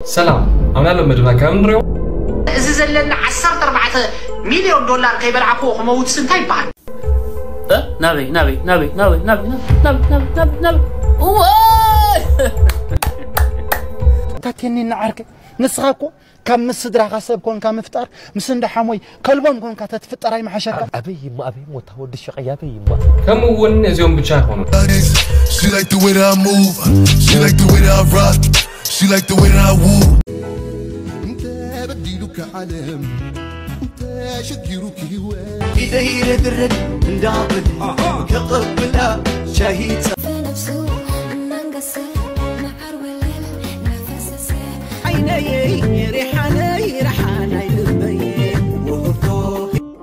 ሰላም፣ ኣብ ናሎም መደብና ካብ ንሪኦ። እዚ ዘለና ዓሰርተ ኣርባዕተ ሚልዮን ዶላር ከይበልዓክዎ ክመውትስ እንታይ ይበሃል? ናበይ ናበይ ናበይ ናበይ ናበይ ናበይ ናበይ ናበይ ናበይ ናበይ እዋይ ታቴኒ ንዓርከ ንስኻ እኮ ካብ ምስ ስድራኻ ሰብ ኮንካ ምፍጣር ምስ እንዳ ሓሞይ ከልቦም ኮንካ ተትፍጠር ኣይምሓሸካ። ኣበይ ይማ ኣበይ ሞታ ወዲ ሸቐይ ኣበይ ይማ። ከምኡ እውን እዚኦም ብቻ ኣይኮኑን። She like the way that I move. She like the way that I rock. She like the way that I woo. ተበዲሉካ ዓለም ተሸጊሩክ ህይወት ኢደይ ረግረግ እንዳብል ከቐብላ ሻሂ في نفسه منقسم مع الوليل نفسسه ዓይነይ ሪሓነይ ረሓናይ ልበይ ውህብቶ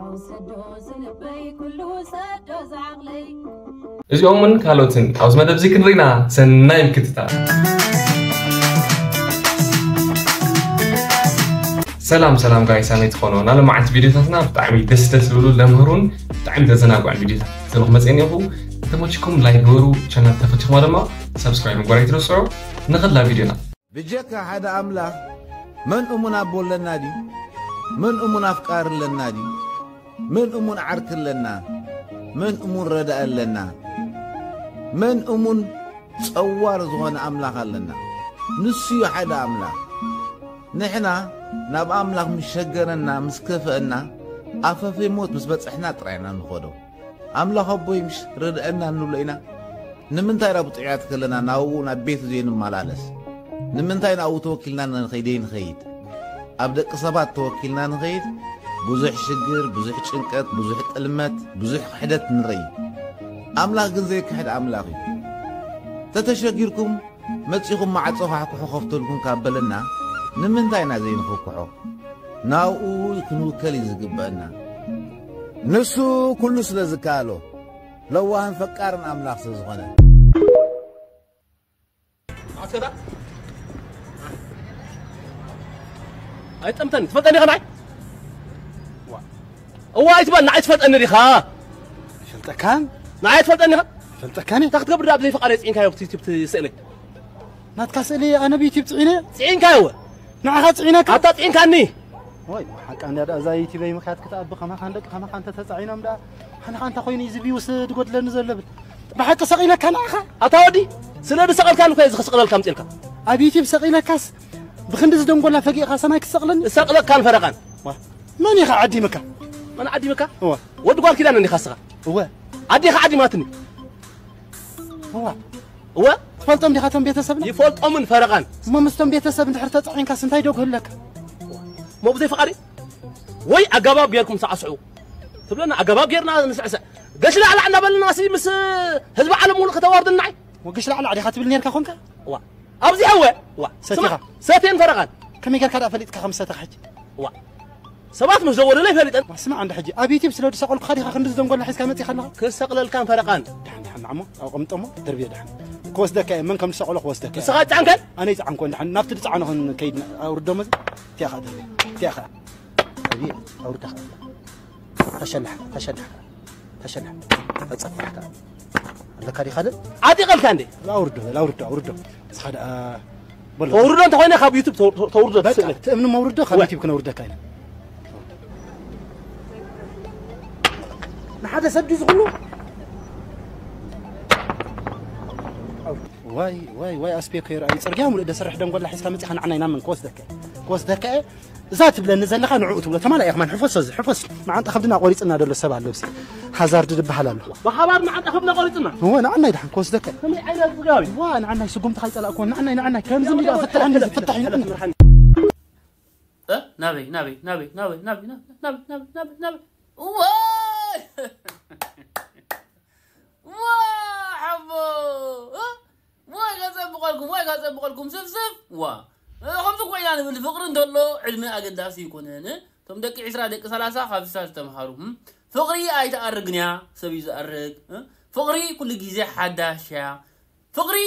وسدوز لبي كل وسدوز عقلي እዚኦምን ካልኦትን ኣብዚ መደብ እዚ ክንርኢና ሰናይ ምክትታል። ሰላም ሰላም ጋይስ ኣመይ ትኾኑ ናለ መዓልቲ ቪዲዮታትና ብጣዕሚ ደስ ደስ ዝብሉ ለምህሩን ብጣዕሚ ዘዘናግዑን ቪዲዮታት ክትልኹ መፅእን ኢኹ። እንተመችኩም ላይክ ግበሩ። ቻናል ተፈቲኹማ ድማ ሰብስክራይብ ምግባር ኣይትረስዑ። ንኸላ ቪዲዮና ብጀካ ሓደ ኣምላኽ መን እሙን ኣቦ ኣለና ድዩ? መን እሙን ኣፍቃሪ ኣለና ድዩ? መን እሙን ዓርኪ ኣለና? መን እሙን ረዳኢ ኣለና? መን እሙን ጸዋር ዝኾነ ኣምላኽ ኣለና? ንሱ እዩ ሓደ ኣምላኽ። ንሕና ናብ ኣምላኽ ምስ ሸገረና ምስ ከፍአና ኣፈፌ ሞት ምስ በጽሕና ጥራይ ኢና ንኸዶ። ኣምላኽ ኣቦይ ምሽ ርድአና ንብሎ ኢና። ንምንታይ ኢና ብጥዑያት ከለና ናብኡ ናብ ቤቱ ዘይንመላለስ? ንምንታይ ናብኡ ተወኪልና ንኸይድ ዘይንኸይድ? ኣብ ደቂ ሰባት ተወኪልና ንኸይድ ብዙሕ ሽግር፣ ብዙሕ ጭንቀት፣ ብዙሕ ጥልመት፣ ብዙሕ ክሕደት ንርኢ። ኣምላኽ ግን ዘይክሕድ ኣምላኽ እዩ። ተተሸጊርኩም መጺኹም ማዕጾ ኳሕኩሑ ከፍተልኩም ካብ በለና ንምንታይ ኢና ዘይንኽኩሖ? ናብኡ ክንውከል እዩ ዝግበአና። ንሱ ኩሉ ስለ ዝከኣሎ ለዋህን ፈቃርን ኣምላኽ ስለ ዝኾነ። ኣስከታ ኣይጠምተኒ ትፈልጠኒ ዲኻ ንዓይ እዋ ኣይትበል ንዓይ ትፈልጠኒ ዲኻ ፈልጠካን ንዓይ ትፈልጠኒ ዲኻ ፈልጠካን እንታይ ክትገብር ዳ ብዘይ ፍቓድ ፅዒንካዮ ዩቲብ ትስእለይ ናትካ ስእሊ ኣነ ብዩቲብ ፅዒነ ፅዒንካዮ እወ ንዓኻ ፅዒነካ ኣታ ፅዒንካኒ ወይ ሓቃ እንዳ እዛ ዩቲበይ ምክያት ክትኣቢ ከማኻ ንደቂ ከማኻ እንተ ተፃዒኖም ዳ ሓንኻ እንተ ኮይኑ እዚ ቪውስ ድጎድለኒ ዘሎ ብል ብሓቂ ሰቒለካ ንዓኻ ኣታ ወዲ ስለ ዝሰቐልካኒ እኮ እዚ ክስቕለልካ ምፅልካ ኣብ ዩቲብ ሰቒለካስ ብክንዲ ዝደንጎላ ፈጊእኻ ሰማይ ክትሰቕለኒ ሰቕለካን ፈረቓን መን ኢኻ ዓዲምካ መን ዓዲምካ እወ ወዲ ጓል ኪዳን እንዲኻ ስኻ እወ ኣዴኻ ዓዲማትኒ እወ እወ ትፈልጦም ዲኻ ቶም ቤተሰብና ይፈልጦምን ፈረቓን እሞ ምስቶም ቤተሰብ እንድሕር ተፃዒንካስ እንታይ ዶ ክህለካ ሞ ብዘይ ፍቓድ ወይ ኣገባብ ጌርኩም ሳዕስዑ ትብለና ኣገባብ ጌርና ንስዕስዕ ገሽ ላዕላዕ እናበልና ሲ ምስ ህዝቢ ዓለም ሙሉእ ከተዋርድና ወግሽ ላዕላዕ ዲኻ ትብል ነርካ ኮንካ ዋ ኣብዚ ኣወ ዋ ሰቲኻ ሰቴን ፈረቓን ከመይ ጌርካ ደኣ ፈሊጥካ ከም ዝሰተኻ ሕጂ ዋ ሰባት ምስ ዘወደለ ይፈልጠን ስማዕ እንደ ሕጂ ኣብ ዩቲብ ስለ ዝሰቐልኩኻ ዲኻ ክንዲ ዝደንጎላ ሒዝካ መፂኻ ኣለኻ ክሰቕለልካን ፈረቓን ድሓን ድሓን ንዓሞ ኣቐምጦሞ ደርብዮ ድሓን ክወስደካ እየ መን ከም ዝሰቐሎ ክወስደካ ንስኻ ጫንከን ኣነ ይፅዓንኮ ድሓን ናብቲ ዝፀዓኖ ክንከይድ ኣውርዶሞ እዚ እቲኣ ኸዓ ደርብዮ እቲኣ ኸዓ ደርብዮ ኣውርዳ ኸዓ ተሸላሕ ተሸላሕ ተሸላሕ ተፀፍሕ ኸዓ ኣለካ ዲ ካልእ ዓጢቐልካ እንዴ ኣውርዶ በል ኣውርዶ ኣውርዶ ንስኻ ደኣ በሎ ተውርዶ እንተኾይነ ካብ ዩቱብ ተውርዶ በቃ ትስእለ ትእምኒ መውርዶ ካብ ዩቲብ ክነውርደካ ኢና ንሓደ ሰብ ድዩ ዝኽሉ ዋይ ዋይ ዋይ ኣስቤኮ ይርኣዩ ፅርግያ ሙሉእ ደሰርሕ ደንጎላ ሒዝካ መፂኻ ንዓና ኢና ምን ክወስደካ እየ ክወስደካ እየ እዛ ትብለኒ ዘለኻ ንዕኡ ትብሎ ተማላ ኢኻ ማን ሕፈሶ እዚ ሕፈስ መዓንጣ ከብድና ቆሪፅና ደሎ ሰብ ኣለብሲ ሃዛርድ ዝበሃል ኣሎ ብሓባር መዓንጣ ከብድና ቆሪፅና እወ ንዓናይ ድሓን ክወስደካ እየ ከመይ ዓይነት ስጋዊ ዋ ንዓናይ ስጉምቲ ካይፀላእክዎ ንዓናይ ንዓናይ ከምዚ እንዲ ፍታሕ እዩ ንዓናይ ናበይ ናበይ ናበይ ናበይ ናበይ ናበይ ናበይ ናበይ ናበይ ናበይ ናበይ ዋይ ዋ ሓቦ ወይ ከፀብቐልኩም ወይ ከፀብቐልኩም ስፍስፍ ዋ ከምዚ ኮይና ንብል ፍቅሪ እንተሎ ዕድመ ኣገዳሲ ይኮነን እቶም ደቂ ዕስራ ደቂ ሰላሳ ካብ ስሳ ዝተምሃሩ ፍቅሪ ኣይትኣርግን እያ ሰብ እዩ ዝኣርግ ፍቅሪ ኩሉ ግዜ ሓዳሽ እያ ፍቅሪ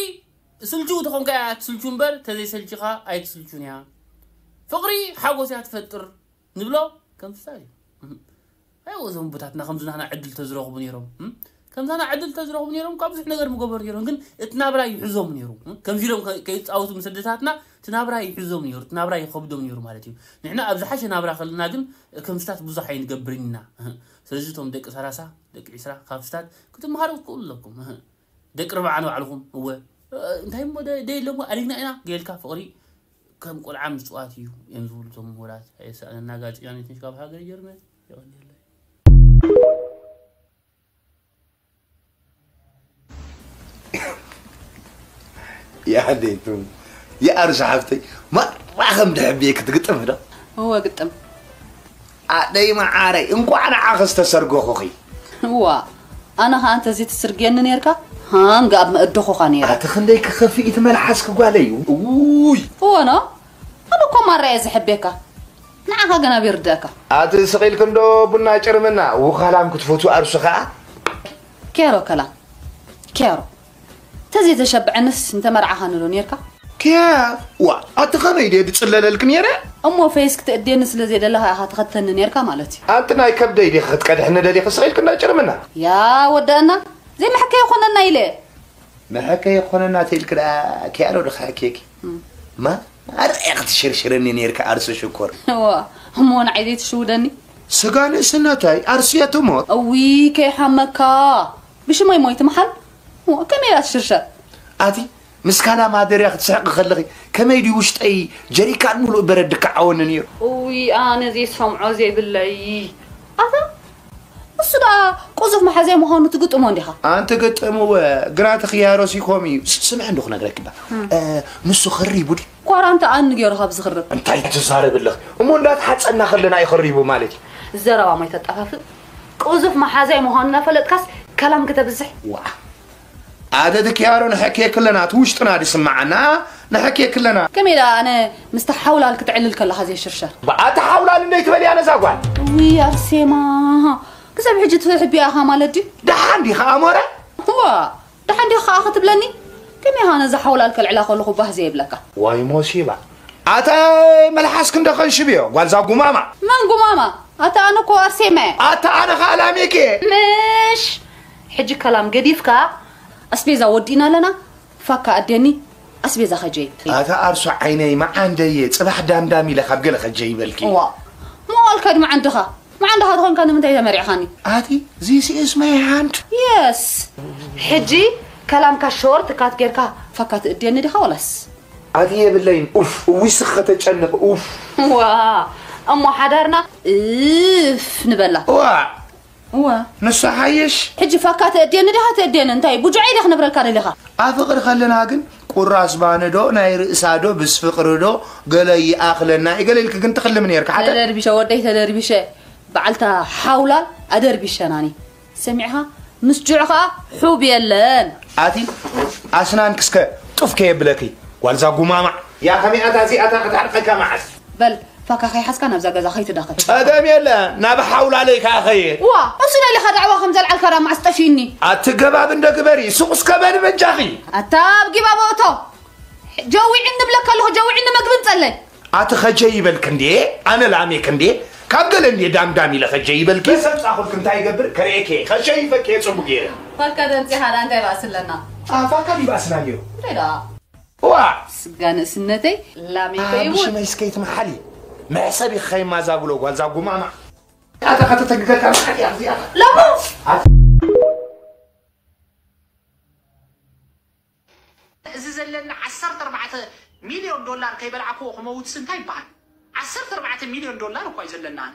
ስልቹ ተኾንካ እያ ትስልቹ እምበር ተዘይሰልችኻ ኣይትስልቹን እያ ፍቅሪ ሓጎስ እያ ትፈጥር ንብሎ ከም ፍሳር እዩ ኣይዎ እዞም ቦታትና ከምዚ ናህና ዕድል ተዝረኽቡ ነይሮም ከምዛና ዕድል ተዝረኽቡ ነይሮም ካብ ብዙሕ ነገር ምገበሩ ነይሮም ግን እቲ ናብራ ይሕዞም ነይሩ ከምዚ ኢሎም ከይፃወቱ ምስ ኣደታትና እቲ ናብራ ይሕዞም ነይሩ፣ እቲ ናብራ ይኸብዶም ነይሩ ማለት እዩ። ንሕና ኣብ ዝሓሸ ናብራ ከለና ግን ከም ስታት ብዙሕ ኣይንገብርን ኢና። ስለዚ እቶም ደቂ ሰላሳ፣ ደቂ ዒስራ ካብ ስታት ክትመሃሩ ክትክእሉ ኣለኩም። ደቂ ርብዓ ንባዕልኹም፣ እወ፣ እንታይ እሞ ደ-፣ ደይ ኣለሞ ኣሊግና ኢና፣ ገይልካ ፍቕሪ ከም ቆልዓ ምጽዋት እዩ እዮም ዝብሉ እቶም ምሁራት። ኣየሳእነና ጋዜጠኛ ነትንሽ ካብ ሃገር ጀርመን። የቐንየለይ። يا عديتو يا أرز حفتي ما راخم دحبيك تقطم ده እወ ግጥም ኣደይ መዓረይ እንኳዕ ንዓኺ ዝተሰርገኹኺ እዋ ኣነ ኸዓ እንተዚ ትስርግየኒ ነርካ ሃንግ ኣብ መእደኹኻ ነይረ ኣቲ ክንደይ ክኸፍእ እቲ መልሓስኪ ጓለይ ውይ እወ ኖ ኣነ እኮ ማራ እየ ዝሕቤካ ንዓኻ ግን ኣበይ ርድእካ ኣቲ ስቕ ኢልኪ እንዶ ቡና ጭርምና ውኻላም ክትፈትዊ ኣርሱ ኸዓ ኬሮ ከላም ኬሮ ተዘይተሸብዐንስ እንተመርዓኻኒ ዶ ኔርካ? ኪያ ዋ ኣቲ ኸመይ ድየ ድጽለለልኪ ኔረ? እሞ ፈይስ ክትእድየኒ ስለ ዘይደለኻ ኢኻ ትኸተኒ ኔርካ ማለት እዩ። ኣንቲ ናይ ከብደይ ዲኺ ክትቀድሕኒ ደሊኺ ስቕ ኢልኪ እንዳጨርምና። ያ ወደአና ዘይመሐከ ይኾነና ኢለ። መሐከ ይኾነና ተይልኪ ደኣ ኪያ ዶ ድኽሕኬኪ? ማ ኣርኣያ ክትሽርሽረኒ ኔርካ ኣርሲ ሽኮር። ዋ እሞ ንዓይ ዘይትሽውደኒ? ስጋ ንእስነተይ ኣርሲየ ትሞት። እውይ ከይሓመካ ብሽመይ ሞይት ምሓል ከመይ እያ ትሽርሸር ኣቲ ምስ ካላ ማደርያ ክትስሕቂ ከለኺ ከመይ ድዩ ውሽጠይ ጀሪካን ሙሉእ በረድ ድከዓወኒ ነይሩ። እውይ ኣነ ዘይሰምዖ ዘይብለይ ኣታ እሱ ደኣ ቁዙፍ መሓዘይ ምዃኑ ትግጥሞ እንዲኻ። ኣንቲ ግጥምወ ግራ ተኽያሮስ ይኮም እዩ። ስምዒ እንዶ ክነግረኪ እባ ንሱ ኸሪቡ ድዩ? ኳራንታ ኣኒ ገይሩ ካብ ዝኽርብ። እንታይ ትዛረቢ ኣለኺ እሞ እንዳተሓፀና ከለና እዩ ኸሪቡ ማለት እዩ። ዘረባ ማይ ተጣፋፍእ ቁዙፍ መሓዛይ ምዃኑ እናፈለጥካስ ከላም ክተብዝሕ። ዋእ ኣደ ድክያሮ ንሐኬ ክለና ትውሽጥና ድስማዓና ንሐኬ ክለና ከመይ ደኣ ኣነ ምስቲ ሓውላል ክትዕልል ከለኻ ዘይሽርሸር ብኣቲ ሓውላል እንደይ ትበልያ ነዛ ጓል ውይ ኣርሴማ ክሳብ ሕጂ ትሕብያ ኢኻ ማለት ድዩ ደሓን ዲኻ ኣሞረ ዋ ደሓን ዲኻ ከዓ ክትብለኒ ከመይ ኢኻ ነዛ ሓውላል ከልዕላ ከለኹ ባህ ዘይብለካ ዋይ ሞሲባ ኣታ መልሓስኪ እንዶ ከንሽብዮ ጓልዛ ጉማማ መን ጉማማ ኣታ ኣነ እኮ ኣርሴማ እየ ኣታ ኣነ ከዓ ላሜክ እየ ምሽ ሕጂ ከላም ገዲፍካ ኣስቤዛ ወዲእና ኣለና ፋካ ኣዴኒ ኣስቤዛ ከጀይብ ኣታ ኣርሶ ዓይነይ መዓንደየ ፅባሕ ዳምዳም ኢለ ካብ ገለ ከጀይበልኪ ዋ መዋልካ ድማ ዓንድኻ መዓንድኻ ተኾንካ ንምንታይ ተመሪዕኻኒ ኣቲ this is my hand yes ሕጂ ከላምካ ሾርት ካት ጌርካ ፋካ ትእድየኒ ዲኻ ወላስ ኣቲ የብለይን ኡፍ ዊስኽ ከተጨንቕ ኡፍ ዋ እሞ ሓዳርና እፍ ንበላ ዋ እዋ ንሱ ሓይሽ ሕጂ ፋካ ተእድየኒ ዲኻ ተእድየኒ እንታይ ቡጁዐይ ዲኻ ክነብረልካ ደሊኻ ኣብ ፍቕሪ ከለና ግን ቁራስ ባኒ ዶ ናይ ርእሳ ዶ ብስ ፍቕሪ ዶ ገለ ይኣኽለና እዩ ገለ ኢልኪ ግን ትኽልሚ ነርኪ ሓተ ተደርቢሸ ወደይ ተደርቢሸ በዓልታ ሓውላል ኣደርቢሸናኒ ሰሚዕኻ ምስ ጅዑ ኸዓ ሑብ የለን ኣቲ ኣስናንኪ እስከ ጡፍ ከየብለኪ ጓልዛ ጉማማዕ ያ ከመይ ኣታ እዚኣታ ክትዓርቀካ መዓስ በል ፋካ ከይሓዝካ ናብዛ ገዛ ከይትዳኸል ጸገም የለ ናብ ሓውላለይ ከኣ ኸየ ዋ እሱ ደሊኻ ዳዕዋ ከም ዘልዓልካ ዳ መዓስ ጠፊእኒ ኣትገባብ እንደ ግበሪ ሱቕ እስከ በሊ በጃኺ ኣታ ኣብ ጊባቦ እቶ ጀዊዕኒ ብለካ ኣለኹ ጀዊዕኒ መግቢ ንጸለይ ኣቲ ኸጀ ይበልክ እንዴ ኣነ ላሜክ እንዴ ካብ ገለ እንዴ ዳምዳም ኢለ ኸጀ ይበልክ ሰብ ጻኹልክ እንታይ ይገብር ከርእየክ እየ ኸሸይፈክ እየ ጽቡቅ ገይረ ኳካ ደምጺኻ ዳ እንታይ ባእሲ ኣለና ኣፋካ ዲባእስና ነይሩ እንታይ ዳ ዋ ስጋ ንእስነተይ ላሜከ ይሙት ብሽመይ እስከይት መሓሊ መሕሰብ ይኸይማ ዛብሎ ጓል ዛጉማማ ኣታ ከተተግገካ መሓሊ ኣብዚኣ ሎሞ እዚ ዘለና ዓሰርተ ኣርባዕተ ሚልዮን ዶላር ከይበላዕክዎ ክመውትስ እንታይ ይበሃል? ዓሰርተ ኣርባዕተ ሚልዮን ዶላር እኳ እዩ ዘለና ኣነ።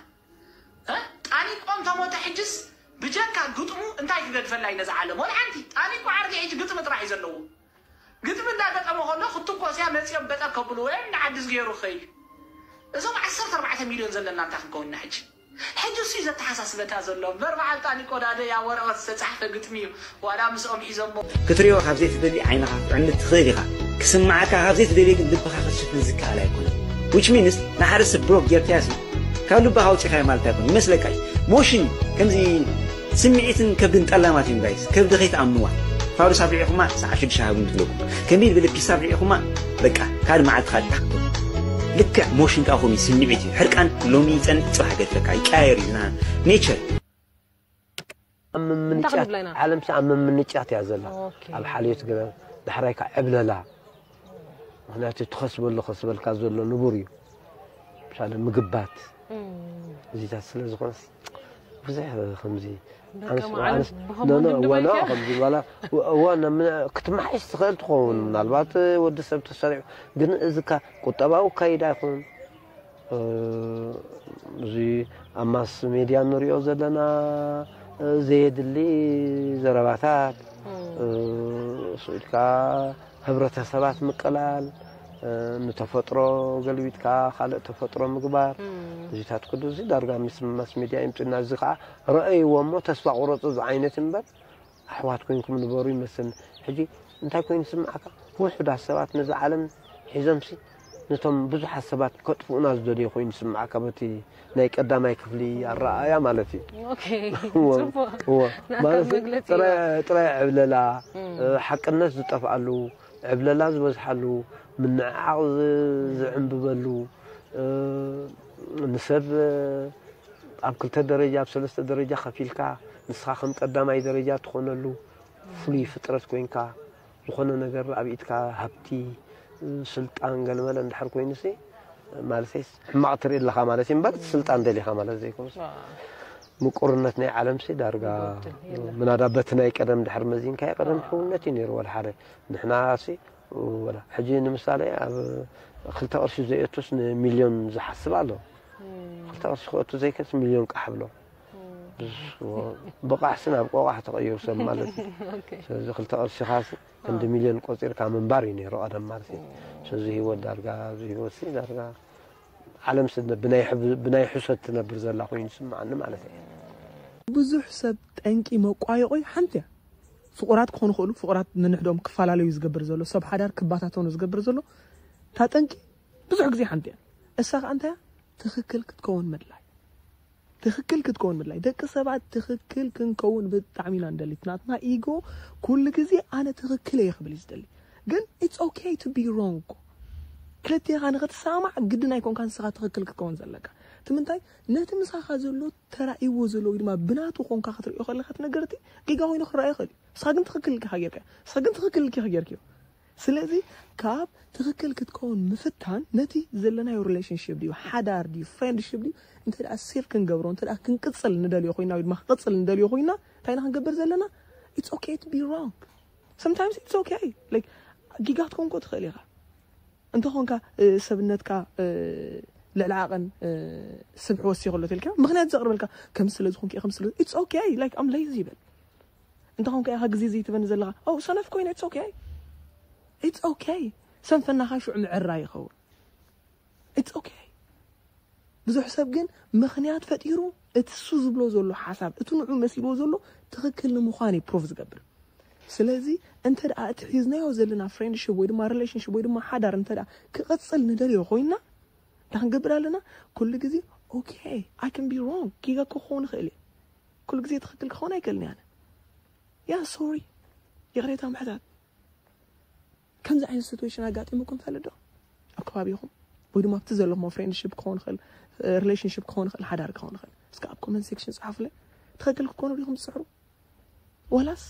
እ? ጣኒቆ እንተሞተ ሕጅስ ብጀካ ግጥሙ እንታይ ክገድፈላ እዩ ነዛ ዓለም? ወላ ሓንቲ። ጣኒቆ ዓርኪ ሕጂ ግጥሚ ጥራሕ እዩ ዘለዎ። ግጥሚ እንዳገጠመ ከሎ ክትኮስ እያ መፂኦም በጠር ከብልዎ እዮም ንዓዲ ዝገይሩ ክኸይድ እዩ። እዞም ዓሰርተ ኣርባዕተ ሚልዮን ዘለና እንታይ ክንከውን ኢና ሕጂ? ሕጂ እሱ እዩ ዘተሓሳስበና ዘሎ እምበር በዓል ጣኒቆ ዳደ ያ ወረቐት ዝተፃሕፈ ግጥሚ እዩ ዋላ ምስኦም ሒዞሞ ክትሪኦ ካብ ዘይትደሊ ዓይንኻ ክትዕንድ ትኽእል ኢኻ። ክስምዓካ ካብ ዘይትደልዮ ግን ልብኻ ክትሽፍን ዝከኣል ኣይኮነን። Which means ንሓደ ሰብ ብሎክ ጌርካዮሲ ካብ ልብኻ ኣውፂኻዮ ማለት ኣይኮነን። ይመስለካ እዩ። ሞሽን እዩ። ከምዚ ስምዒትን ከብድን ጠላማት እዮም ጋይስ። ከብዲ ከይትኣምንዋ። ፋዱስ ኣብሪዕኹማ ሰዓት ሽዱሽተ ሃቡኒ ትብለኩም። ከመይ ዝበለ ፒስ ኣብሪዕኹማ በቃ ካልእ መዓልቲ ካልእ ታክቶ። ልክዕ ሞሽን ከኣ ከምኡ እዩ ስምዒት እዩ። ሕርቃን ሎሚ ይጸንሕ ጽባሕ ይገድፈካ ይቀያየር እዩ ዝና ኔቸር። ኣብ ምምንጫት እንታይ ክንብላ ኢና? ዓለም ኣብ ምምንጫት እያ ዘላ ኦኬ። ኣብ ሓልዮት ገለ ዳሕራይ ከዓ ዕብለላ ምክንያቱ ትኸስበሉ ከስበልካ ዘሎ ንቡር እዩ። ምሳሌ ምግባት እዚታት ስለ ዝኾነስ ብዙሕ ከምዚ በቃ ማለት ብኸምኡ ግን ወላ ደበልካ ከምዚ ዋላ ክትመሓይሽ ትኽእል ትኸውን። ምናልባት ወዲ ሰብ ተሰሪዑ ግን እዚካ ቁጠባዊ ካይዳ ይኹን እዚ ኣብ ማስ ሜድያ ንሪኦ ዘለና ዘየድሊ ዘረባታት ስኢልካ ህብረተሰባት ምቅላል፣ ንተፈጥሮ ገልቢጥካ ካልእ ተፈጥሮ ምግባር፣ እዚታት ኩሉ እዚ ዳርጋ ምስ ማስ ሜድያ ይምፅና። እዚ ከዓ ረአይዎ እሞ ተስፋ ቁረፁ ዝዓይነት እምበር ኣሕዋት ኮይንኩም ንበሩ ይመስል። ሕጂ እንታይ ኮይኑ ይስምዓካ? ውሑዳት ሰባት ነዚ ዓለም ሒዞምሲ ነቶም ብዙሓት ሰባት ከጥፍኡና ዝደልዩ ኮይኑ ይስምዓካ በቲ ናይ ቀዳማይ ክፍሊ ኣረኣእያ ማለት እዩ። ኦኬ እወ፣ ጽቡቅ እወ። ናትካ ማለት መግለጺ ጥራይ እያ። ጥራይ ዕብለላ፣ ሓቅነት ዝጠፍኣሉ፣ ዕብለላ ዝበዝሓሉ፣ ምንዕዓቕ ዝ- ዝዕንብበሉ፣ እ፣ ንሰብ ኣብ ክልተ ደረጃ ኣብ ሰለስተ ደረጃ ከፊልካ ንስኻ ከም ቀዳማይ ደረጃ ትኾነሉ ፍሉይ ፍጥረት ኮይንካ ዝኾነ ነገር ኣብ ኢድካ ሃብቲ ስልጣን ገለመለ እንድሕር ኮይኑሲ ማለተይስ ሕማቕ ትርኢ ኣለኻ ማለት እዩ እምበር ስልጣን ደሊኻ ማለት ዘይኮኑስ ምቁርነት ናይ ዓለምሲ ዳርጋ ይጎድል የለን። ምናዳ በቲ ናይ ቀደም ድሕር መዚንካ ቀደም ሕውነት እዩ ነይሩ ወላ ሓደ ንሕና ሲ ወላ ሕጂ ንምሳሌ ኣብ ክልተ ቅርሺ ዘየቱስ ንሚልዮን ዝሓስብ ኣሎ ክልተ ቅርሺ ክእቱ ዘይከስ ሚልዮን ቃሕ ብሎ ብቃሕሲ ናብ ቆቃሕ ተቐይሩ ሰብ ማለት እዩ ኦኬ ስለዚ ክልተ ቅርሺ ካስ ክንዲ ሚልዮን ቆፂርካ ምንባር እዩ ነይሩ ቀደም ማለት እዩ ስለዚ ህይወት ዳርጋ እዚ ህይወት ሲ ዳርጋ ዓለም ስነ ብናይ ሕብ- ብናይ ሕሶት ትነብር ዘላ ኮይኑ ይስምዓኒ ማለት እዩ ብዙሕ ሰብ ጠንቂ መቋየቆይ ሓንቲ እያ ፍቁራት ክኾኑ ክእሉ ፍቁራት ንንሕዶም ክፈላለዩ ዝገብር ዘሎ ሰብ ሓዳር ክባታተኑ ዝገብር ዘሎ እታ ጠንቂ ብዙሕ ግዜ ሓንቲ እያ እሳ ከዓ እንታይ እያ ትኽክል ክትከውን ምድላይ ትኽክል ክትከውን ምድላይ ደቂ ሰባት ትኽክል ክንከውን ብጣዕሚ ኢና ንደሊት ናትና ኢጎ ኩሉ ግዜ ኣነ ትኽክል እየ ክብል እዩ ዝደሊ ግን it's okay to be wrong ክልቴኻ ንኽትሰማማዕ ግድን ኣይኮንካ ንስኻ ትኽክል ክትከውን ዘለካ እቲ ምንታይ ነቲ ምሳኻ ዘሎ ተራእይዎ ዘሎ ወይ ድማ ብናቱ ኮንካ ክትሪኦ ከለካ እቲ ነገር እቲ ጌጋ ኮይኑ ክረኣ ይኽእል እዩ ንስኻ ግን ትኽክል ኢልካ ጌርካ ንስኻ ግን ትኽክል ኢልካ ጌርክዮ ስለዚ ካብ ትኽክል ክትከውን ምፍታን ነቲ ዘለናዮ relationship ድዩ ሓዳር ድዩ friendship ድዩ እንተ ደኣ safe ክንገብሮ እንተ ደኣ ክንቅጽል ንደልዮ ኮይና ወይ ድማ ክቅጽል ንደልዮ ኮይና እንታይ ኢና ክንገብር ዘለና it's okay to be wrong sometimes it's okay like ጊጋ ክትኮንኮ ትኽእል ኢኻ እንተኾንካ ሰብነትካ ልዕሊ ዓቐን ስብሒ ወሲኹ ኣሎ ተልካ ምክንያት ዘቕርበልካ ከም ስለ ዝኾንክ ከም ስለ it's okay like I'm lazy ይበል እንተኾንካ ኢኻ ግዜ ዘይትበኒ ዘለኻ ኦ ሰነፍ ኮይነ it's okay it's okay ሰንፈናኻ ሽዑ ምዕራይ ይኸውን it's okay ብዙሕ ሰብ ግን ምኽንያት ፈጢሩ እቲ እሱ ዝብሎ ዘሎ ሓሳብ እቲ ንዑ መሲልዎ ዘሎ ትኽክል ንምዃን እዩ ፕሩፍ ዝገብር ስለዚ እንተ ደኣ እቲ ሒዝናዮ ዘለና friendship ወይ ድማ relationship ወይ ድማ ሓዳር እንተ ደኣ ክቐጽል ንደልዮ ኮይና እንታይ ክንገብር ኣለና ኩሉ ግዜ okay I can be wrong ጌጋ ክኸውን ይኽእል እየ ኩሉ ግዜ ትኽክል ክኸውን ኣይክእልን እየ ኣነ ያ sorry ይቕሬታ ምሕታት ከምዚ ዓይነት situation ኣጋጢሙኩም ይፈልጥ ዶ ኣብ ከባቢኹም ወይ ድማ ኣብቲ ዘለኹም friendship ክኸውን ይኽእል relationship ክኸውን ይኽእል ሓዳር ክኸውን ይኽእል እስከ ኣብ comment section ጸሓፉለይ ትኽክል ክትኮኑ ዲኹም ትስሕሩ ወላስ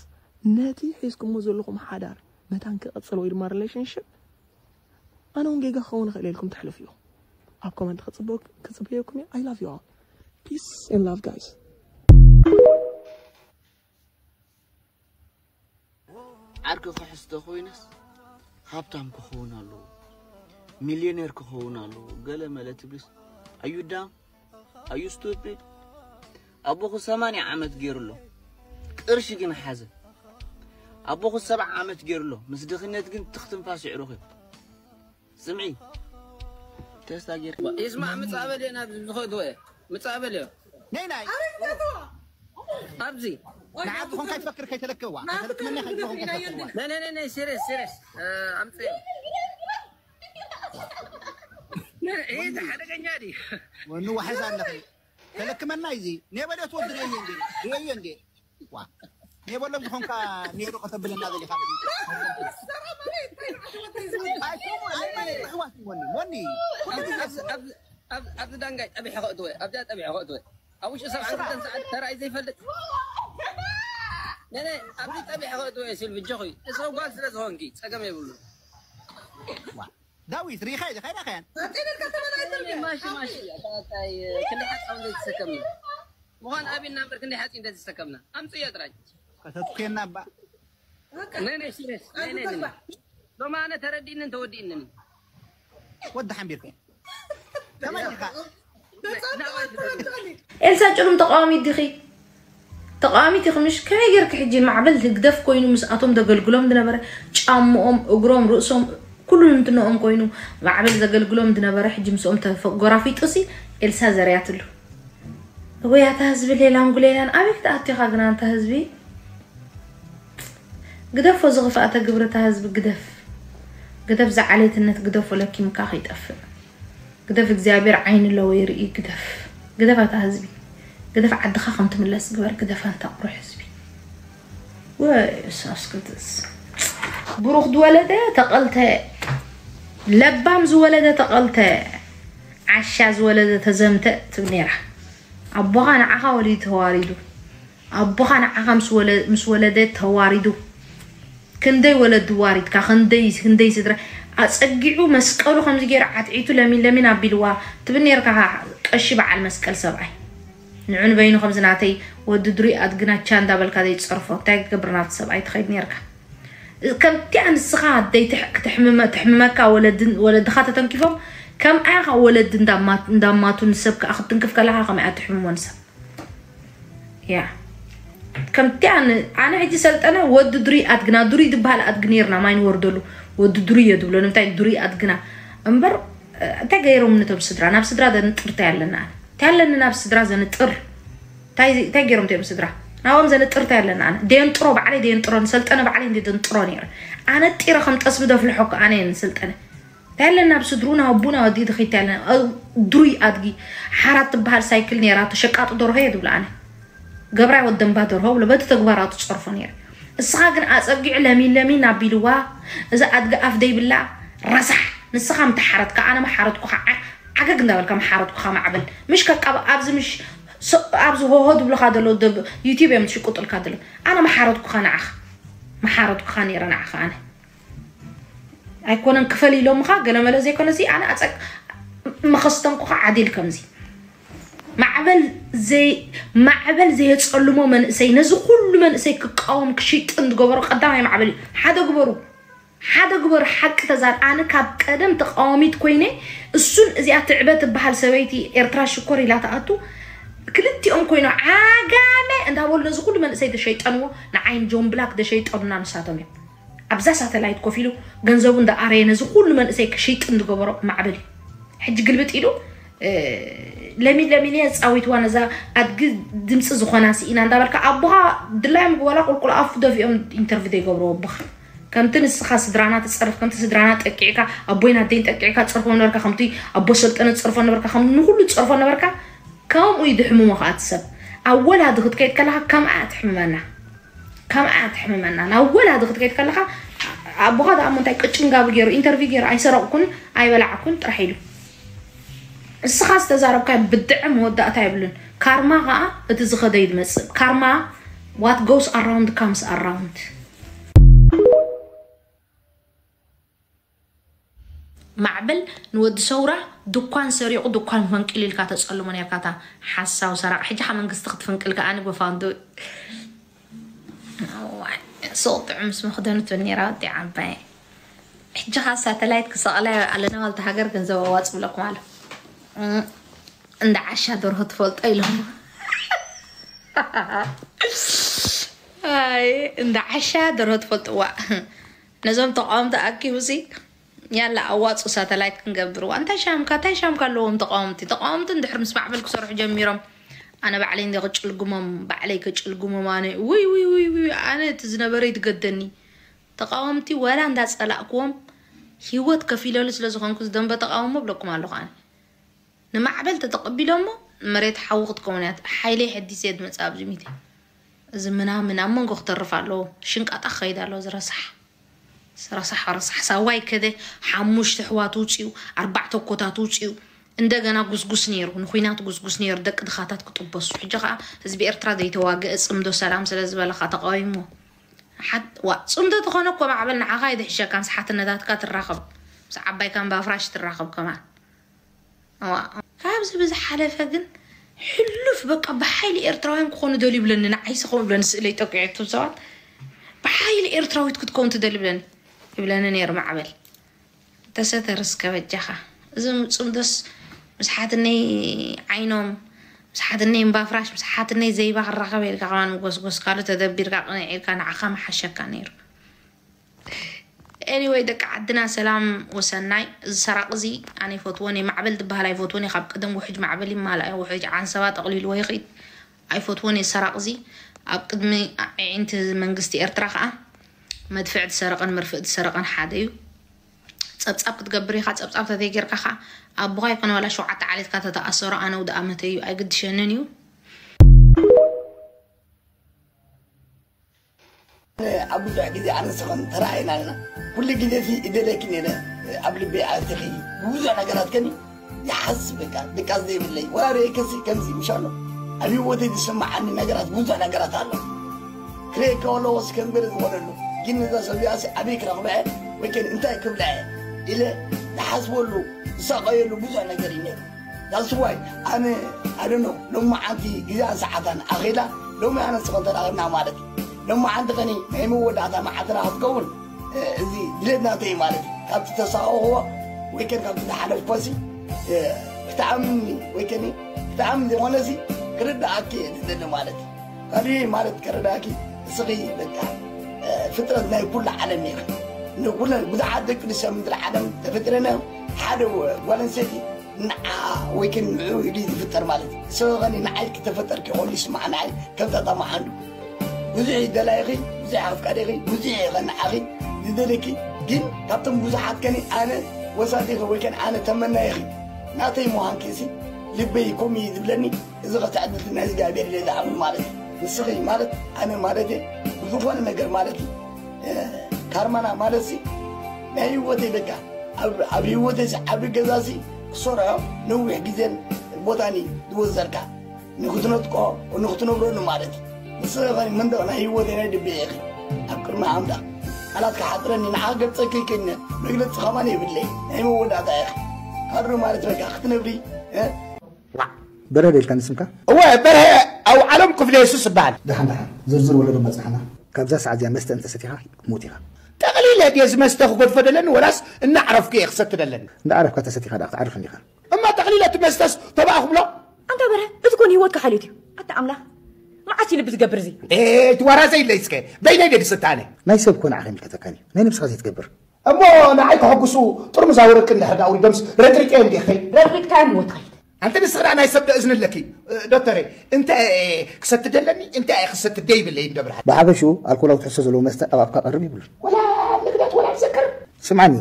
ነቲ ሒዝኩሞ ዘለኹም ሓዳር መታን ክቕጽል ወይ ድማ relationship ኣነ እውን ጌጋ ክኸውን ይኽእል ኢልኩም ተሕልፉ ኢኹም ኣብ comment ክጽበየኩም እየ I love you all peace and love guys ዓርኪ ክሕዝቶ ኮይነስ ሃብታም ክኸውን ኣለዎ ሚልዮኔር ክኸውን ኣለዎ ገለ መለ ትብልስ ኣዩ ዳም ኣዩ ስቱፒድ ኣቦኹ ሰማንያ ዓመት ገይሩ ኣሎ ቅርሺ ግን ሓዘ ኣቦኹ ሰብዓ ዓመት ገይሩ ኣሎ ምስ ድኽነት ግን ትኽትንፋስ ይዕሩኽ እዩ ስምዒ ተስታ ጌርካ ይስማዕ ምጻእ በልዮ ናብ ዝኸእትዎ እየ ምጻእ በልዮ ነይ ናይ ኣብዚ ንዓብ ዝኾንካ ይፈክር ከይተለከዋ ተለክመኒ ከይትኾንካ ይፈክርዋ ነይ ነይ ነይ ነይ ሲሪየስ ሲሪየስ ኣምጽእ ይህ ሓደገኛ ድዩ ወኑ ዋሕዝ ኣለኺ ተለክመና እዚ ኔበለ ትወዲ ርእየ እንዴ ርእየ እንዴ ዋ ኔበሎም ዝኾንካ ኔሮ ከተብለና ዘሊኻ ኣይኮኑ ኣይኮኑ ኣሕዋት ወኒ ወኒ ኩሉ ግዜ ኣብዚ ዳንጋይ ጠቢሐ ከእትወ ኣብዚኣ ጠቢሐ ከእትወ ኣብ ውሽጢ ሰብዓ ክልተን ሰዓት ተራእዩ ዘይፈልጥ ነነ ኣብዚ ጠቢሐ ከእትወ ሲል ብጆኺ እሱ ጓል ስለ ዝኾንኪ ጸገም የብሉ ዳዊት ሪኻ ኢኻ ሪኻያን ኣጤነልካ ተበላይተልካ ማሺ ማሺ ኣታ እንታይ ክንደይ ሓፃው እንደተሰከምና ምዃን ኣቢልና እምበር ክንደይ ሓፂ እንደተሰከምና ኣምፅዮ ጥራይ ከተትኬና እባ ነይ ነይ ሲሪየስ ነይ ነይ ነይ ሎማነ ተረዲእንን ተወዲእንን ወዲ ሓንቢርካ ከመይ ኢኻ ኤልሳ ጭሉም ተቃዋሚት ዲኺ? ተቃዋሚት ኢኺ ምሽ? ከመይ ጌርኪ ሕጂ ማዕበል ህግደፍ ኮይኑ ምስኣቶም ዘገልግሎም ዝነበረ ጫምኦም፣ እግሮም፣ ርእሶም ኩሉ እንትንኦም ኮይኑ ማዕበል ዘገልግሎም ዝነበረ ሕጂ ምስኦም ተጎራፊጡሲ ኤልሳ ዘርያትሉ። ወይ ኣታ ህዝቢ ሌላን ጉሌላን ኣበይ ክትኣቱ ኢኻ ግን ኣንታ ህዝቢ? ግደፎ ዝኽፍኣተ ግብሪ እታ ህዝቢ ግደፍ። ግደፍ ዝዓሌትነት ግደፎ ለኪምካ ከይጠፍእ። ግደፍ እግዚኣብሔር ዓይኒ ኣለዎ ይርኢ ግደፍ ግደፍ ኣታ ህዝቢ ግደፍ ዓድኻ ከም ትምለስ ግበር ግደፍ ኣንታ ቁሩሕ ህዝቢ ወየሱስ ክርስቶስ ብሩኽ ዝወለደ ተቐልተ ለባም ዝወለደ ተቐልተ ዓሻ ዝወለደ ተዘምተ ትብል ነይራ ኣቦኻ ንዓኻ ወሊዱ ተዋሪዱ ኣቦኻ ንዓኻ ምስ ወለ- ምስ ወለደ ተዋሪዱ ክንደይ ወለዲ ዋሪድካ ክንደይ ክንደይ ስድራ ኣፀጊዑ መስቀሉ ከምዚ ገይሩ ዓትዒቱ ለሚን ለሚን ኣቢልዋ ትብል ነርካ ቀሺ በዓል መስቀል ሰብኣይ ንዑ ንበይኑ ከምዚ ናተይ ወዲ ድሩይ ኣድግናቻ እንዳበልካ ዘይትፀርፎ እንታይ ክገብር ናብቲ ሰብኣይ ትኸይድ ነርካ ከምቲኣ ንስኻ ኣደይ ትሕ- ክትሕምመ- ትሕምመካ ወለድን ወለድኻ ተተንኪፎም ከምኣ ኢኻ ወለዲ እንዳማት- እንዳማቱ ንሰብ ከዓ ክትንክፍ ከለኻ ከምኣ ትሕምሞ ንሰብ ያ ከምቲ ኣነ ኣነ ሕጂ ሰልጠነ ወዲ ድሩይ ኣድግና ድሩይ ዝበሃል ኣድጊ ነርና ማይ ንወርደሉ ወዲ ድሩይ እየ ዝብሎ ንምንታይ ድሩይ ኣድግና እምበር እንታይ ገይሮም ነቶም ስድራ ናብ ስድራ ዘንጥር እንታይ ኣለና እንታይ ኣለኒ ናብ ስድራ ዘንጥር እንታይ እንታይ ገይሮም እዮም ስድራ ናብኦም ዘንጥር እንታይ ኣለና ኣነ ደየንጥሮ ባዕለይ ደየንጥሮ ንሰልጠነ ባዕለይ እንደ ደንጥሮ ነይረ ኣነ ጢረ ከም ጠስቢ ደፍልሖ እኮ ኣነ እየ ንሰልጠነ እንታይ ኣለና ኣብ ስድሩና ኣቡና ወዲ ድኺት ኣለና ድሩይ ኣድጊ ሓራት ትበሃል ሳይክል ነይራቶ ሸቃጢ ደርሆ እየ ትብሎ ኣነ ገብራይ ወደንባ ደርሆ ብሎ በቲ ተግባራቱ ፀርፎ ነይረ እስኻ ግን ኣፀጊዑ ለሚን ለሚን ኣቢልዋ እዚ ኣድጊ ኣፍ ደይብላ ረሳሕ ንስኻ ምተሓረትካ ኣነ መሓረትኩኻ ዓገግ እንዳበልካ መሓረትኩኻ ማዕበል ምሽ ከቃብ ኣብዚ ምሽ ኣብዚ ሆሆ ዝብልካ ዘሎ ዩቲብ እዮም ዝሽቁጥልካ ዘሎ ኣነ መሓረትኩኻ ንዓኻ መሓረትኩኻ ነይረ ንዓኻ ኣነ ኣይኮነን ክፈል ኢሎምኻ ገለመለ ዘይኮነ እዚ ኣነ ኣፀቅ መኸስተንኩኻ ዓዲል ከምዚ ማዕበል ዘይ ማዕበል ዘየፀልሞ መንእሰይ ነዚ ኩሉ መንእሰይ ክቃወም ክሽጥን ዝገበሮ ቀዳማይ ማዕበል እዩ ሓደ ግበሩ ሓደ ግበሩ ሓቂ ተዛር ኣነ ካብ ቀደም ተቃዋሚት ኮይነ እሱን እዚኣ ትዕበ ትበሃል ሰበይቲ ኤርትራ ሽኮር ኢላ ትኣቱ ክልቲኦም ኮይኖ ዓጋመ እንዳበሉ ነዚ ኩሉ መንእሰይ ተሸይጠንዎ ንዓይን ጆን ብላክ ተሸይጠኑና ንሳቶም እዮም ኣብዛ ሳተላይት ኮፍ ኢሉ ገንዘቡ እንዳኣረየ ነዚ ኩሉ መንእሰይ ክሽይጥን ዝገበሮ ማዕበል እዩ ሕጂ ግልብጥ ኢሉ ለሚን ለሚን እየ ፃዊትዋ ነዛ ኣድጊ ድምፂ ዝኾና ስኢና እንዳበልካ ኣቦኻ ድላዮም ዋላ ቁልቁል ኣፉ ደፊኦም ኢንተርቪ ዘይገብርዎ ኣቦኻ ከምቲ ንስኻ ስድራና ትፀርፍ ከምቲ ስድራና ጠቂዕካ ኣቦይን ኣደይን ጠቂዕካ ትፀርፎ ነበርካ ከምቲ ኣቦ ሰልጠነ ትፀርፎ ነበርካ ከም ንኩሉ ትፀርፎ ነበርካ ከምኡ እዩ ድሕምሞ ከዓ እቲ ሰብ ኣብ ወላዲ ክትከይድ ከለካ ከምኣ ትሕምመና ከምኣ ትሕምመና ናብ ወላዲ ክትከይድ ከለካ ኣቦኻ ደኣ እሞ እንታይ ቅጭንጋቢ ገይሩ ኢንተርቪ ገይሩ ኣይሰረቕኩን ኣይበላዕኩን ጥራሕ ኢሉ እስኻ ዝተዛረብካ ብድዐ መወዳእታ የብሉን ካርማ ከዓ እቲ ዝኸደ እዩ ዝመፅእ ካርማ what goes around comes around ማዕበል ንወዲ ሰውራ ድኳን ሰሪቑ ድኳን ፈንቂሉ ኢልካ ተፀልሞ ነርካ እታ ሓሳው ሰራቕ ሕጂ ካ መንግስቲ ክትፍንቅል ከኣ ንጎፋንዶ ሱቕ ጥዑም ምስ መኽደኑ ትብል ነራ ወዲ ዓባይ ሕጂ ካ ሳተላይት ክሰቕላ ኣለና ዋልታ ሃገር ገንዘብ ኣዋፅ ብለኩም ኣሎ እንዳ ዓሻ ደርሆ ትፈልጦ ኢሎም ኣይ እንዳ ዓሻ ደርሆ ትፈልጥዋ ነዞም ተቃወምቲ ኣኪቡሲ ያላ ኣዋፁ ሳተላይት ክንገብርዋ እንታይ ሻምካ እንታይ ሻምካ ኣለዎም ተቃወምቲ ተቃወምቲ እንድሕር ምስ ማዕበል ክሰርሑ ጀሚሮም ኣነ ባዕለይ እንደ ክጭልግሞም ባዕለይ ክጭልግሞም ኣነ ውይ ውይ ውይ ውይ ኣነ እቲ ዝነበረ ይትገደኒ ተቃወምቲ ወላ እንዳፀላእክዎም ሂወት ከፊለሉ ስለዝኮንኩ ዝደንበ ተቃውሞ ብለኩም ኣለኹ ኣነ ንማዕበል ተተቐቢሎሞ መሬት ሓዊ ክትከውን እያ ሓይለይ ሕዲስ እየ ዝመፅእ ኣብዚ ሚድያ እዚ ምናምን ኣብ መንጎ ክተርፍ ኣለዎ ሽንቃጣ ክኸይድ ኣለዎ ዝረሳሕ ረሳሕ ረሳሕ ሳዋይ ከደ ሓሙሽተ ኣሕዋት ውፅኡ ኣርባዕተ ኮታት ውፅኡ እንደገና ጉስጉስ ነይሩ ንኩናት ጉስጉስ ነይሩ ደቂ ድኻታት ክጥበሱ ሕጂ ከዓ ህዝቢ ኤርትራ ዘይተዋግአ ፅምዶ ሰላም ስለ ዝበለካ ተቃዊሞ ሓት ዋ ፅምዶ ተኾነ እኮ ማዕበል ንዓኻ ይድሕሸካ ምስ ሓትነታትካ ትራኸብ ዓባይ ካምባ ፍራሽ ትራኸብ ከማን። እዋ፣ ካብዚ ብዝሓለፈ ግን ሕሉፍ በቃ ብሓይሊ ኤርትራውያን ክኾኑ ደልዩ ብለኒ፣ ንዓይሲ ከምኡ ብለኒ ስእለይ ጠቂዑ እቶም ሰባት። ብሓይሊ ኤርትራዊት ክትከውን ትደሊ ብለኒ፣ ይብለኒ ነይሩ ማዕበል። ተሰተር እስከ በጃኻ። እዞም ጽምዶስ ምስሓትነይ ዓይኖም፣ ምስሓትነይ እምባፍራሽ፣ ምስሓትነይ ዘይባ ክራኸብ ኢልካ ከማን ምጎስጎስ ካልእ ተደቢርካ ቅንዕ ኢልካ ንዓኻ ምሓሸካ ነይሩ። ኤኒወይ ደቂ ዓድና ሰላም ወሰናይ። እዚ ሰራቕ እዚ ኣነ ይፈትዎን እየ። ማዕበል ዝበሃል ኣይፈትዎን እየ። ካብ ቀደም ውሕጅ ማዕበል ይመሃል ኣየ ውሕጅ ዓንሰባ ጠቕሊልዎ ይኽድ ኣይፈትዎን እየ። ሰራቕ እዚ ኣብ ቅድሚ ኣዒንቲ መንግስቲ ኤርትራ ከዓ መድፍዕ ዝሰረቐን መርፍእ ዝሰረቐን ሓደ እዩ። ጸብጻብ ክትገብር ኢኻ። ጸብጻብ ተዘይጌርካ ከዓ ኣቦኻ ይኮነ ዋላ ሸውዓተ ዓሌትካ ተተኣሰሮ ኣነ ውድኣ መተ እዩ ኣይግድሸንን እዩ። ኣብ ብዙሕ ግዜ ኣነ ንስኽን ተራእየና ኣለና። ኩሉ ግዜ ሲ እደለኪ ነይረ ኣብ ልበይ ኣቲኺ ብዙሕ ነገራት ከኒ ይሓስብ በቃ ድቃስ ዘይብለይ ወላ ርእየክሲ ከምዚ ምሻሎ ኣብ ህይወተይ ዝስምዓኒ ነገራት ብዙሕ ነገራት ኣሎ። ክርእየካ ከለኹ ሲ ከንገር ዝኾነሉ ግን ነዛ ሰብ እዚኣ ሲ ኣበይ ክረኽበዐ ወይ ከን እንታይ ክብለዐ ኢለ ዝሓስበሉ ዝሳቐየሉ ብዙሕ ነገር እዩ ነይሩ። That's why ኣነ ኣደኖ ሎማዓንቲ ግዜኣን ሰዓታን ኣኺላ ሎሚ ኣነ ንስኽን ተራኺብና ማለት እዩ። ሎማዓንቲ ኸኒ ናይ መወዳእታ መዓልትና ክትከውን እዚ ድሌት ናተይ ማለት እዩ። ካብቲ ተሳቐኹዎ ወይ ከን ካብቲ ዝሓለፍኮሲ ክትኣምኒ ወይ ከኒ ክትኣምን ዝኾነሲ ክርድኣኪ እየ ዝደሊ ማለት እዩ። ካልእ ማለት ከረዳእኪ እስኺ በቃ ፍጥረት ናይ ኩሉ ዓለም ኢኺ። ንኩለን ብዙሓት ደቂ ኣንስትዮ ምድሪ ዓለም ተፈጢረን እዮም። ሓደ ጓል ኣንስተይቲ ንዓ ወይ ከን ንዕኡ ኢሉ ዝፍጠር ማለት እዩ። ንስኺ ኸኒ ንዓይ ክተፈጠርኪ ከሎ ይስማዕ ንዓይ ከም ተጠማዓንዱ ብዙሕ እዩ ደላይኺ፣ ብዙሕ ኣፍቃሪኺ፣ ብዙሕ እዩ ኸኒ ንዓኺ ዝደልየኪ። ግን ካብቶም ብዙሓት ከኒ ኣነ ወሳዲኺ ወይ ከን ኣነ ተመናይኺ ናተይ ምዃንኪ ሲ ልበይ ከምኡ እዩ ዝብለኒ። እዚ ኸ ትዕድልቲ ናይ እግዚኣብሔር ኢለ ዝኣምን ማለት እዩ። ንስኺ ማለት ኣነ ማለት እየ ብዝኾነ ነገር ማለት እዩ። ካርማና ማለት ሲ ናይ ህይወተይ በቃ ኣብ ህይወተይ ሲ ዓቢ ገዛ ሲ ክሰርዖ ነዊሕ ግዜን ቦታን እዩ ዝወሰድካ ንክትነጥቆ ንክትነብረሉ ማለት እዩ። ንስኺ ኸ መንደቕ ናይ ህይወተይ ናይ ልበይ ኢኺ። ኣብ ቅድሚ ኣምላኽ ቃላት ክሓጽረኒ ንዓ ገልጸኪ ይክእልኒ መግለጺ ከማን የብለይ ናይ መወዳእታ ኢኺ። ካድሮ ማለት በቃ ክትነብሪ በርሀ ዶ ኢልካኒ ስምካ? እወ በርሀ ኣውዓሎም ክፍለ የሱስ እበሃል። ደሓን ደሓን ዝርዝር ወለዶ መጽናሕና ካብዛ ሰዓት እዚኣ መስተ እንተሰቲኻ ክትሞት ኢኻ። ጠቕሊለ ድየ እዚ መስተ ክገድፎ ደለኒ ወላስ እናዕረፍኩ እየ ክሰቲ ደለኒ? እንዳዓረፍካ ተሰቲኻ ደኣ ክትዓርፍ እንዲኻ። እማ ጠቕሊለ እቲ መስተስ ተባኣ ክብሎ? ኣንታ በርሀ እዚ ኮን ህይወትካ ሓልዮት እዩ። ኣታ ኣምላኽ መዓስ እዩ ልቢ ዝገብር እዚ? እቲ ዋራ ዘይለይ እስከ በይነይ ድየ ዝስተ ኣነ? ናይ ሰብ ኮነ ዓኸም ይከተካኒ ናይ ነብስኻ ዘይትገብር እሞ ንዓይ ከሐጉሱ ጥርሙዝ ኣውረቂ እንድሕር ደኣ ኣውሪዶምስ ረጥሪጠዮ እንድየ ክኸይድ። ረጥሪጥካዮ እሞ ትኸይድ። ኣንቲ ንስኺ ደኣ ናይ ሰብ ዶ እዝኒ ኣለኪ ዶክተረይ? እንታይ እየ ክሰቲ ደለኒ እንታይ እየ ክሰቲ ደይብለይ እንዶ ብርሃን። ብሓፈሽኡ ኣልኮላዊ ትሕዝቶ ዘለዎ መስተ ኣብ ኣፍካ ቀርብ የብሉን። ወላ ንግደት ወላ ትዘክር። ስምዓኒ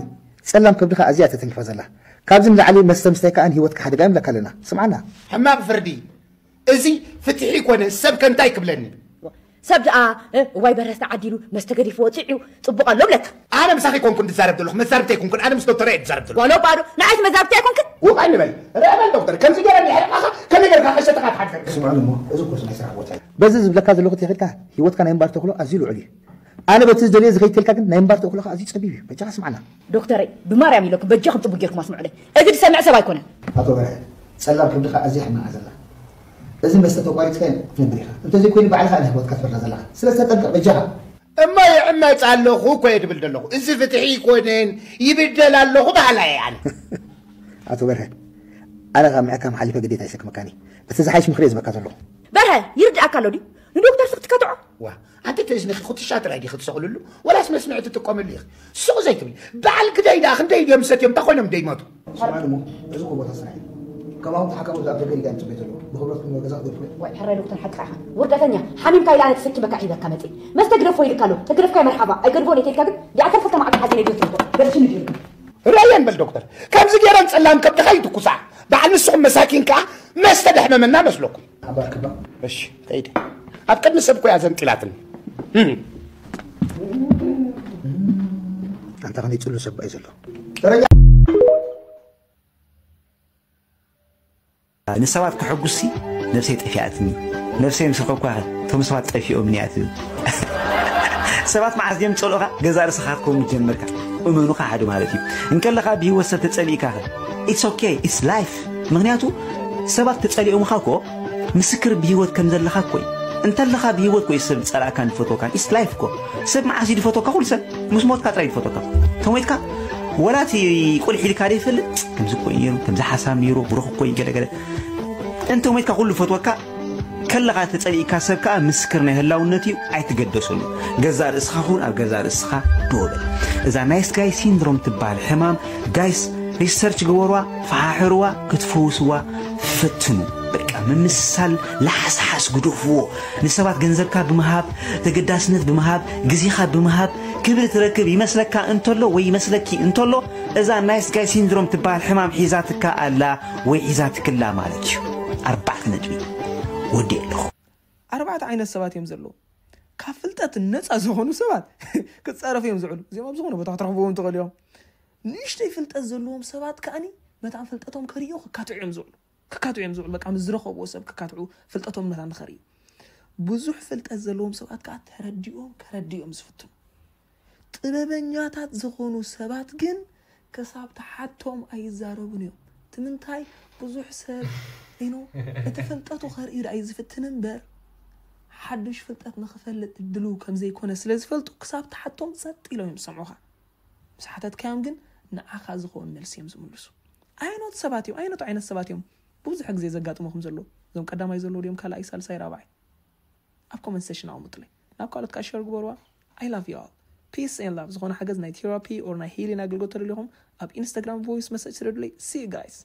ጸላም ከብድኻ ኣዝያ እያ ተተንኪፋ ዘላ። ካብዚ ንላዕሊ መስተ ምስታይ ከኣ ንህይወትካ ሓደጋ ይብለካ ኣለና። ስምዓና። ሕማቕ ፍርዲ። እዚ ፍትሒ ኣይኮነን ሰብ ከ እንታይ ክብለኒ። ሰብ ደኣ እዋይ በረስ ተዓዲሉ መስተ ገዲፍዎ ጽዕዩ ጽቡቕ ኣሎ እብለካ። ኣነ ምሳኺ ኣይኮንኩን ዝዛረብ ዘለኹ መዛርብቲ ኣይኮንኩን ኣነ ምስ ዶክተር እየ ዝዛረብ ዘለኹ። ዋሎ ባዶ ንዓይስ መዛርብቲ ኣይኮንክን። ውቕ ኣይንበል ርአ በል ዶክተር ከምዚ ገይረ እንድሕር ርኣኻ ከመይ ጌርካ ከይሸጠኻ ትሓድር። ስምዑኒ እሞ እዚ ኮርስ ናይ ስራሕ ቦታ እዩ። በዚ ዝብለካ ዘለኹ ተኺልካ ህይወትካ ናይ እምባ ተኽሎ ኣዝዩ ልዑል እዩ። ኣነ በቲ ዝደልዮ ዝኸይድ ተልካ ግን ናይ እምባ ተኽሎኻ ኣዝዩ ጸቢብ እዩ። በጃኻ ስምዓና። ዶክተረይ ብማርያም ኢለኩም በጃኹም ጽቡቕ ጌርኩም ኣስምዑለይ። እዚ ዝሰምዕ ሰብ ኣይኮነን። ኣቶ በርሀ ጸላም ከብድኻ ኣዝያ ሕማቕ ዘላ። እዚ መስተ ተቋሪጽካዮ ክትነብር ኢኻ። እንተዘይኮይኑ ባዕልኻ ኢኻ ህይወትካ ትፈርዳ ዘለኻ። ስለዚ ተጠንቀቕ በጃኻ። እሞ ይዕመጽ ኣለኹ እኮ እየ ድብል ዘለኹ። እዚ ፍትሒ ኣይኮነን ይብደል ኣለኹ በሃላይ እየ ኣነ። ኣቶ በርሀ ኣነ ካብ ምሕካም ሓሊፈ ግዴታ ይሰክመካን እየ። እቲ ዝሓይሽ ምኽሪ እየ ዝህበካ ዘለኹ። በርሀ ይርድኣካ ኣሎ ድዩ ንዶክተርሲ ክትከትዖ? ዋ ኣንተ ተእዝንኺ ኩትሻ ጥራይ ዲኺ ትሰቕልሉ ወላስ መስምዒ ትጥቀምሉ ኢኺ? ስቕ ዘይትብሊ በዓል ግዳይ ደኣ ክንደይ ድዮም ሰትዮም እንታይ ኮይኖም ደይሞቱ? ስምዓኒ እሞ እዚ እኮ ቦታ ስራሕ እዩ። ከማኹም ተሓካምቲ ኣብ ደገ ኢልካ እዮም ዝፅበዩ ዘለዉ። ብኽብረትኩም ናብ ገዛ ክትገድፉ ዶ? ዋይ ሕራይ ዶክተር ሓቅኻ ኢኻ። ውርደተኛ። ሓሚምካ ኢለ ኣነ ተሰኪመካ ሒዘካ መፅየ። መስተ ግደፎ ኢልካ ኣሎ። ተግደፍካዮ መርሓባ። ኣይገድፎን እየ ተልካ ግን ዲኣ ተርፈ ተማዕዶ ሓዚነ ድዮ ትርፎ? ገርሽኒ ድዩ? ርኣየን በል ዶክተር። ከምዚ ገይረን ፀላም ከብድኻ ይትኩሳ። በዓል ንስኹም መሳኪን ከዓ መስተ ደሕመመና መስለኩም። ሓባር ክባ። እሺ ከይደ። ኣብ ቅድሚ ሰብ እኮ እያ ዘንጢላትኒ። ኣንታ ከመይ ፅሉ ሰብ እዩ ዘሎ። ንሰባት ከሐጉስሲ ነብሰይ ጠፊኣትኒ። ነብሰይ ምስ ረኸብኳኸ እቶም ሰባት ጠፊኦምኒ እያ ትብል። ሰባት መዓስ ድዮም ዝጸልኡኻ? ገዛእ ርእስኻ ክትከውን ጀመርካ። እመኑ ከሓዱ ማለት እዩ። እንከለኻ ብህይወት ሰብ ተጸሊእካ ኸ? It's okay, it's life። ምኽንያቱ ሰባት ተጸሊኦምኻ እኮ ምስክር ብህይወት ከም ዘለኻ እኮ እዩ። እንተለኻ ብህይወት እኮ እዩ ሰብ ዝጸላእካን ዝፈትወካን። It's life እኮ። ሰብ መዓስ እዩ ዝፈትወካ? ኩሉ ሰብ ምስ ሞትካ ጥራይ ዝፈትወካ። ተሞይትካ ወላ እቲ ቁልሕ ኢልካ ዘይፈልጥ ከምዚ እኮ እዩ ነይሩ፣ ከምዚ ሓሳብ ነይሩ፣ ብሩኽ እኮ እዩ ገለገለ። እንተ ሞይትካ ኩሉ ፈትወካ ከለኻ ተጸሊእካ ሰብ ከኣ ምስክር ናይ ህላውነት እዩ። ኣይትገደሰሉ። ገዛ ርእስኻ ኹን ኣብ ገዛ ርእስኻ ደወበል። እዛ ናይስ ጋይ ሲንድሮም ትበሃል ሕማም ጋይስ ሪሰርች ግበሩዋ፣ ፈሓሕርዋ፣ ክትፈውስዋ ፈትኑ። በቃ ምምስሳል ላሓስሓስ ግደፍዎ። ንሰባት ገንዘብካ ብምሃብ፣ ተገዳስነት ብምሃብ፣ ግዜኻ ብምሃብ ክብሪ ትረክብ ይመስለካ እንተሎ ወይ ይመስለኪ እንተሎ እዛ ናይስ ጋይ ሲንድሮም ትበሃል ሕማም ሒዛትካ ኣላ ወይ ሒዛትክላ ማለት እዩ። ኣርባዕተ ነጥቢ ወዲ ኣለኹ። ኣርባዕተ ዓይነት ሰባት እዮም ዘለዉ። ካብ ፍልጠት ነፃ ዝኾኑ ሰባት ክፀረፉ እዮም ዝውዕሉ። እዚኦም ኣብ ዝኾነ ቦታ ክትረኽብዎም ትኽእሉ እዮም። ንእሽተይ ፍልጠት ዘለዎም ሰባት ከኣኒ መታን ፍልጠቶም ከርእዩ ክካትዑ እዮም ዝውዕሉ። ክካትዑ እዮም ዝውዕሉ። በቃ ምስ ዝረኸብዎ ሰብ ክካትዑ ፍልጠቶም መታን ንኸርእዩ። ብዙሕ ፍልጠት ዘለዎም ሰባት ከዓ ተረዲኦም ከረድዮም ዝፍትኑ። ጥበበኛታት ዝኾኑ ሰባት ግን ክሳብ ተሓቶም ኣይዛረቡን እዮም። ትምንታይ ብዙሕ ሰብ ኢኖ እቲ ፍልጠቱ ከርእዩ ደኣ እዩ ዝፍትን እምበር ሓዱሽ ፍልጠት ንኽፈልጥ ድልው ከም ዘይኮነ ስለ ዝፈልጡ ክሳብ ተሓቶም ጸጥ ኢሎም እዮም ዝሰምዑኻ። ምስ ሓተትካዮም ግን ንዓኻ ዝኸውን መልሲ እዮም ዝምልሱ። ኣይኖት ሰባት እዮም ኣይነቱ ዓይነት ሰባት እዮም ብዙሕ ግዜ ዘጋጥሞኹም ዘሎ እዞም ቀዳማይ ዘለዎ ድዮም ካልኣይ ሳልሳይ ራብዓይ ኣብ comment section ኣቐምጡለይ። ናብ ካልኦት ከዓ share ግበርዋ። I love you all. Peace and love። ዝኾነ ሓገዝ ናይ therapy or ናይ healing ኣገልግሎት ተደሊኹም ኣብ Instagram voice message ስደዱለይ። See you guys.